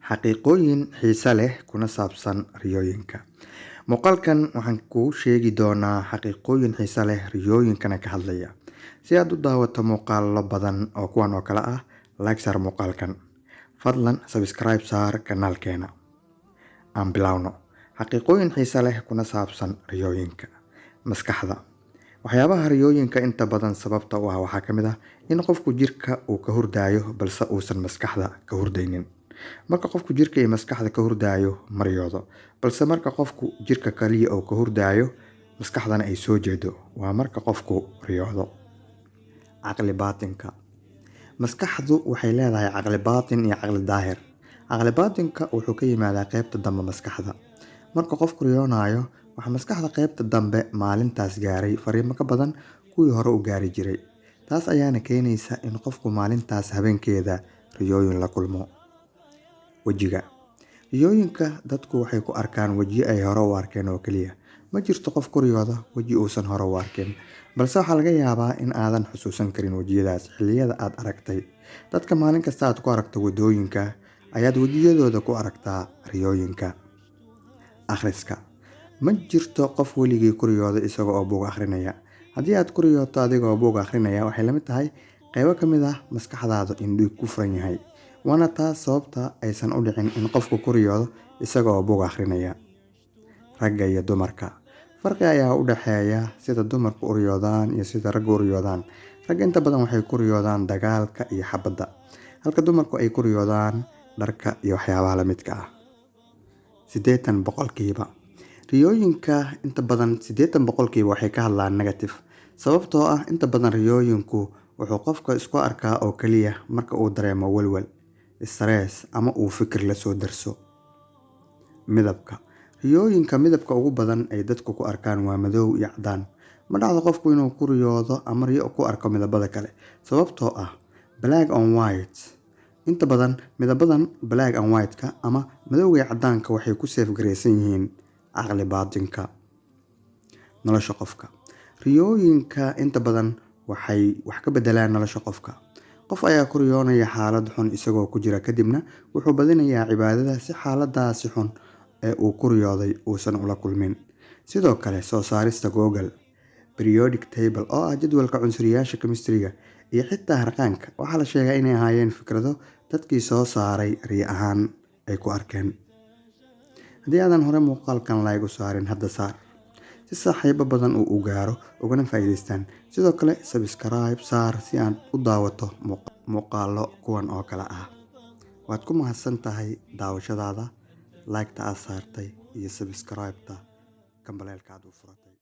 Xaqiiqooyin xiiso leh kuna saabsan riyooyinka. Muuqaalkan waxaan kugu sheegi doonaa xaqiiqooyin xiiso leh riyooyinkana ka hadlaya. Si aad u daawato muuqaallo badan oo kuwan oo kale ah, like saar muuqaalkan. Fadlan subscribe saar kanaalkeena. Aan bilowno. Xaqiiqooyin xiiso leh kuna saabsan riyooyinka. Maskaxda. Waxyaabaha riyooyinka inta badan sababta u ah waxaa ka mid ah in qofku jirka uu ka hurdaayo balse uusan maskaxda ka hurdaynin. Marka qofku jirka iyo maskaxda ka hurdaayo ma riyoodo, balse marka qofku jirka kaliya uu ka hurdaayo maskaxdana ay soo jeedo waa marka qofku riyoodo. Caqli baatinka. Maskaxdu waxay leedahay caqli baatin iyo caqli daahir. Caqli baatinka wuxuu ka yimaadaa qaybta dambe maskaxda. Marka qofku riyoonayo, waxaa maskaxda qaybta dambe maalintaas gaaray fariimo ka badan kuwii hore u gaari jiray. Taas ayaana keenaysa in qofku maalintaas habeenkeeda riyooyin la kulmo. Wejiga. Riyooyinka dadku waxay ku arkaan wejiyo ay hore u arkeen oo kaliya. Ma jirto qof ku riyooda weji uusan hore u arkin, balse waxaa laga yaabaa in aadan xusuusan karin wejiyadaas xilliyada aad aragtay. Dadka maalin kasta aad ku aragto waddooyinka ayaad wejiyadooda ku aragtaa riyooyinka. Akhriska. Ma jirto qof weligii ku riyooda isaga oo buug akhrinaya. Haddii aad ku riyooto adiga oo buug akhrinaya, waxay la mid tahay qaybo ka mid ah maskaxdaada in dhiig ku furan yahay. Waana taas sababta aysan u dhicin in qofku ku riyoodo isaga oo buug akhrinaya. Ragga iyo dumarka. Farqi ayaa u dhexeeya sida dumarku u riyoodaan iyo sida raggu u riyoodaan. Ragga inta badan waxay ku riyoodaan dagaalka iyo xabadda, halka dumarku ay ku riyoodaan dharka iyo waxyaabaha la midka ah. 80%. Riyooyinka inta badan 80% waxay ka hadlaan negative, sababtoo ah inta badan riyooyinku wuxuu qofka isku arkaa oo kaliya marka uu dareemo walwal, stress ama uu fikir la soo darso. Midabka. Riyooyinka midabka ugu badan ay dadku ku arkaan waa madow iyo caddaan. Ma dhacdo qofku inuu ku riyoodo ama riyo ku arko midabada kale, sababtoo ah black on white. Inta badan midabadan black and white-ka ama madowga iyo caddaanka waxay ku save garaysan yihiin caqli baatinka nolosha qofka. Riyooyinka inta badan waxay wax ka beddelaan nolosha qofka. Qof ayaa ku riyoonaya xaalad xun isagoo ku jira, kadibna wuxuu badinayaa cibaadada si xaaladaasi xun ee uu ku riyooday uusan ula kulmin. Sidoo kale, soo saarista Google, periodic table oo ah jadwalka cunsuriyaasha chemistry-ga iyo xitaa harqaanka waxaa la sheegaa inay ahaayeen fikrado dadkii soo saaray riyo ahaan ay ku arkeen. Haddii aadan hore muuqaalkan like u saarin, hadda saar si saaxiibo badan uu u gaaro ugana faa'iidaystaan. Sidoo kale subscribe saar si aad u daawato muuqaallo kuwan oo kale ah. Waad ku mahadsan tahay daawashadaada, like-ta aad saartay iyo subscribe-ta gambaleelka aad u furatay.